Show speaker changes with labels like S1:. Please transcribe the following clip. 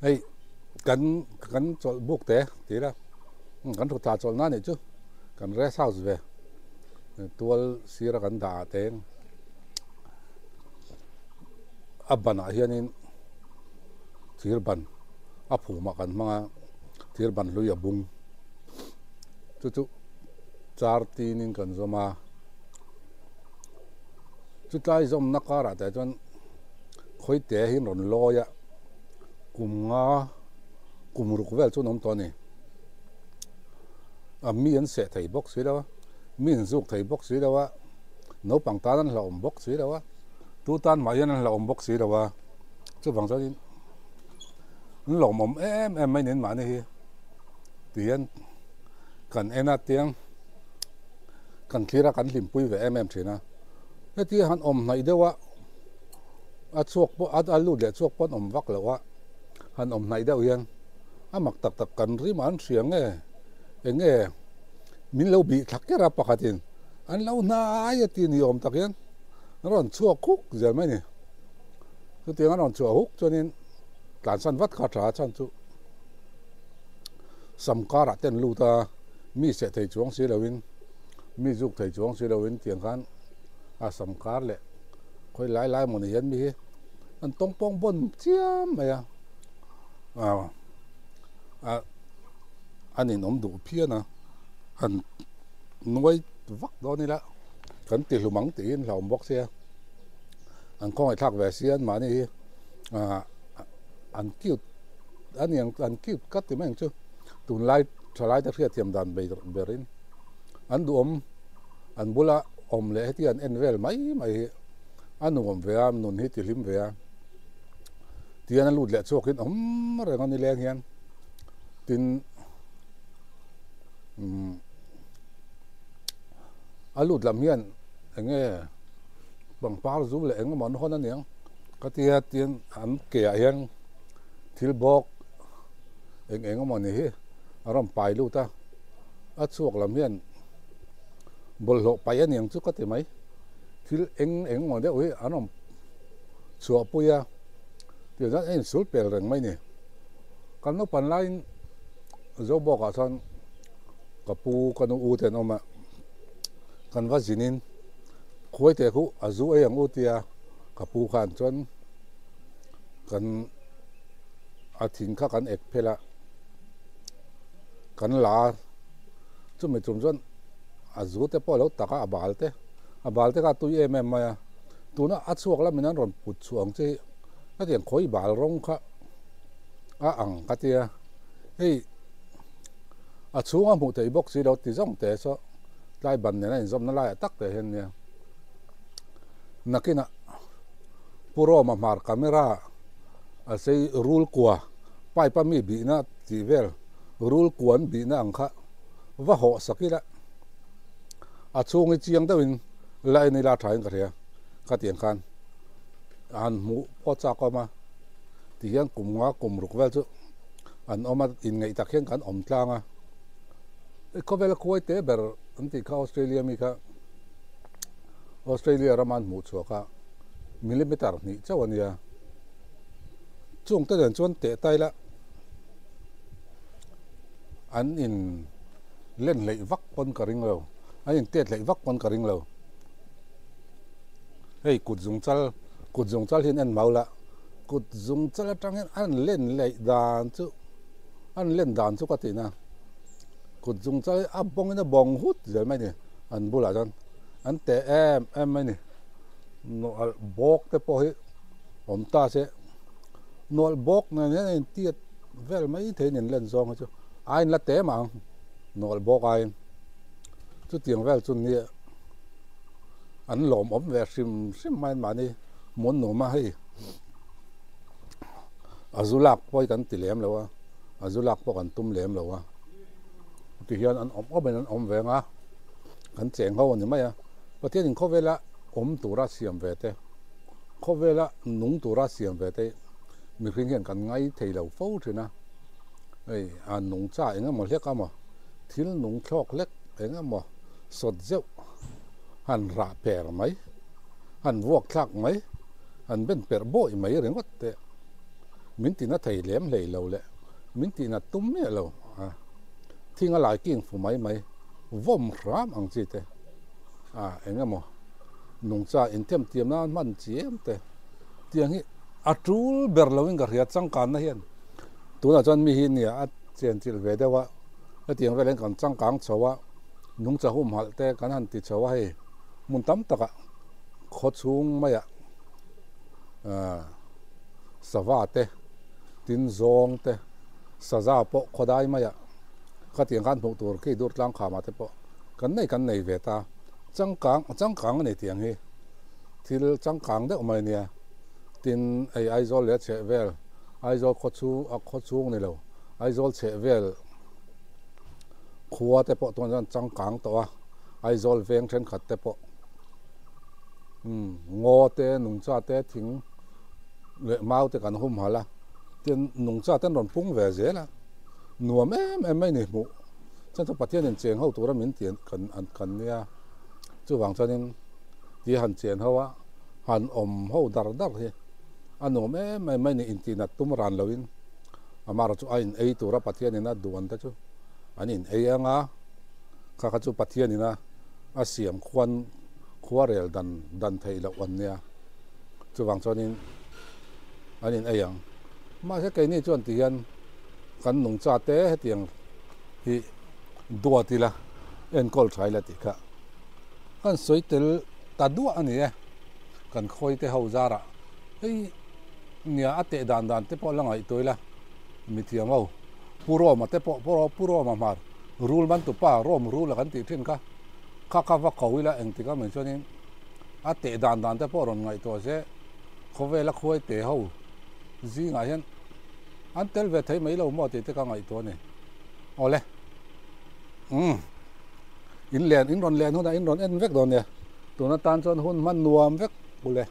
S1: Hei kan kan chawlh buk te ti ila kan thu tha chawlh na nih chu kan rest house ve tual sira kan dah ah te a banah hianin thir ban a phumah kan hmang a thir ban hlui a bung chu chu char tinin kan zawm a chutlai zawmna karah te chuan khawite hi an rawn lawi a kum nga kum ruk vel chu an awm tawh a ni a mi an seh thei bawk si lo a mi an zuk thei bawk si lo a naupang tan an hlauhawm bawk si lo a tu tan mah hian an hlauhawm bawk si lo a chuvang chuanin an lawmawm em em mai nen mahni hi tihian kan en a tiang kan thlir a kan hlimpui ve em em thin a heti han awm hnaih deuh a a chhuak pawh a lut leh chhuak pawh an awm vak loh a han awm hnaih deuh hian a mak tak tak kan rim a an hria nge eng nge min lo bih thla ker a pakhatin an lo hnai a ti ni awm tak hian an rawn chhuak huk zel mai a ni chutiang an rawn chhuah huk chuanin tlansan vat kha a tha a chhan chu sam karah te an lut a mi seh thei chuang si loin mi zuk thei chuang si loin tiang khan a sam kar leh khawi lai lai maw ni hian mi hi an tawng pawng bawn chiam mai a ah ah a ninawm duh phian a han nuai vak dawn ila kan ti hlum ang tiin hlauhawm bawk sia an khawngaih thlak ve sia an mahni hi ah an cute a ni ang an cute ka ti mai ang chu tunlai thalai te hriatthiam dan berin an duhawm an bula awm leh heti an en vel mai mai hi a nuam ve a nun hi ti hlim ve a tihian a lut leh chhuakin awm reng a ni leng hian tin umm a lut lam hian eng nge pangpar zu leh eng emaw an hawn a niang ka tia tin an ke ah hian thil bawk eng eng emaw ni hi a rawn pai lut a a chhuak lam hian bawlhhlawh paih a niang chu ka ti mai thil eng eng maw deuh hi an rawn chhuah pui a tih chuan a insul pel reng mai a ni kan naupan laiin Zobawkah chuan ka pu ka nu u te an awm a kan va zinin khuai te khu a zu ei ang u tia ka pu khan chuan kan a thing kha kan ek phel a kan la a chumi tum chuan a zu te pawh a lo tak a a bal te a bal te kha a tui em em mai a tuna a chhuak lamin an rawn put chhuah ang che hi hetiang khawi bal rawng kha a ang ka tia hei a chhunga hmuh theih bawk si lo ti zawng te saw tlai ban nena inzawmna laiah tak te hian nia nakinah Pu Roma hmar camera a sei rul kua pipe a mi bihna tih vel rul kua an bihna ang kha va hawh sak ila a chhung hi chiang deuhin la en ila thain ka hria khatiang khan han hmuh pawh chak awm a tihian kum nga kum ruk vel chu an awm a inngeih tak hian kan awm tlang a khawvela khuai te ber an tih kha Australia mi kha Australia rama an hmuh chhuah kha millimeter hnih chauh a nia chung te nen chuan teh ta ila an in len hleih vak pawn ka ring lo an in tet hleih vak pawn ka ring lo hei kut zung chal kut zung chal hian en mau la kut zung chal atang hian an len hleih dan chu an len dan chu ka tih na kut zung chal hi a bawng in a bawng hut zel mai a ni an bulah chuan an teh em em mai a ni nawlh bawk te pawh hi awm ta se nawlh bawk nen hian a intiat vel mai thei a ni an len zawng hi chu a inla te mah ang nawlh bawk aiin chutiang vel chu nia an lawmawm ve hrim hrim mai mahni hmun nuam a hei a zu lak pawh hi kan ti lem lo a a zu lak pawh kan tum lem lo a tihian an awm awmin an awm ve ang a kan cheng ho a ni mai a Pathianin khawvela awm tura siam ve te khawvela nung tura siam ve te mihring hian kan ngai thei lo fo thin a hei a nung cha eng emaw hlek a maw thil nung thlawk hlek eng emaw sawt zeuh han rah per mai han vuak thlak mai han ben perh bawih mai ringawt te. Min tina thei lem hlei lo leh min tina tum miah lo a, thing a lai king fu mai mai vawm hram ang chi te, a eng emaw nungcha inthemthiam nan hman chiam te tiang hi a tul ber loin ka hria changkanna hian tunah chuan mi hi nia a chenchilh ve deuh a, hetiang velin kan changkang chho a, nungcha humhalh te kan han ti chho a hei hmun tam takah khaw chhung maiah ah sava te tin zawng te saza pawh khawdai maiah khatiang khan hmuh tur khi dur tlang khamah te pawh kan nei kan nei ve ta changkang changkang a ni tiang hi thil changkang deuh mai ania tin hei Aizawl leh a chheh vel Aizawl khaw chhung a khaw chhung ni lo Aizawl chheh vel khua te pawh tunah chuan changkang tawh a Aizawl veng thenkhat te pawh umm ngaw te nungcha te thing leh mau te kan humhalh a tin nungcha te an rawn pung ve zel a nuam em em mai ni hmuh chuan chu Pathian in cheng ho tura min tih kan an kan nia chuvang chuanin ti han chen ho a han awm ho dar dar hi a nuam em em mai ni intihnat tum ran loin amaherawh chu a in ei tura Pathian in a duan te chu an in ei anga kha kha chu Pathian in a a siam khuan khuarel dan dan theih loh an nia chuvang chuanin an in ei ang mahse keini chuan ti hian kan nungcha te hetiang hi duat ila enkawl tha ila tih kha kan sawi tel ta duah a ni e kan khawi te ho zarah hei nia a teh dan dan te pawh la ngaihtuah ila mithiam ho Pu Roma te pawh Pu Roma hmar rul man tupa Rome rul a kan tih thin kha kha kha va ko ila engtik a mai chuanin a teh dan dan te pawh rawn ngaihtuah se khawvela khuai te ho zingah hian an tel ve thei mai lo maw tih te ka ngaihtuah a ni. Awle umm in len in rawn len hunah in rawn en vek dawn nia tun atan chuan hun hman nuam vek ule.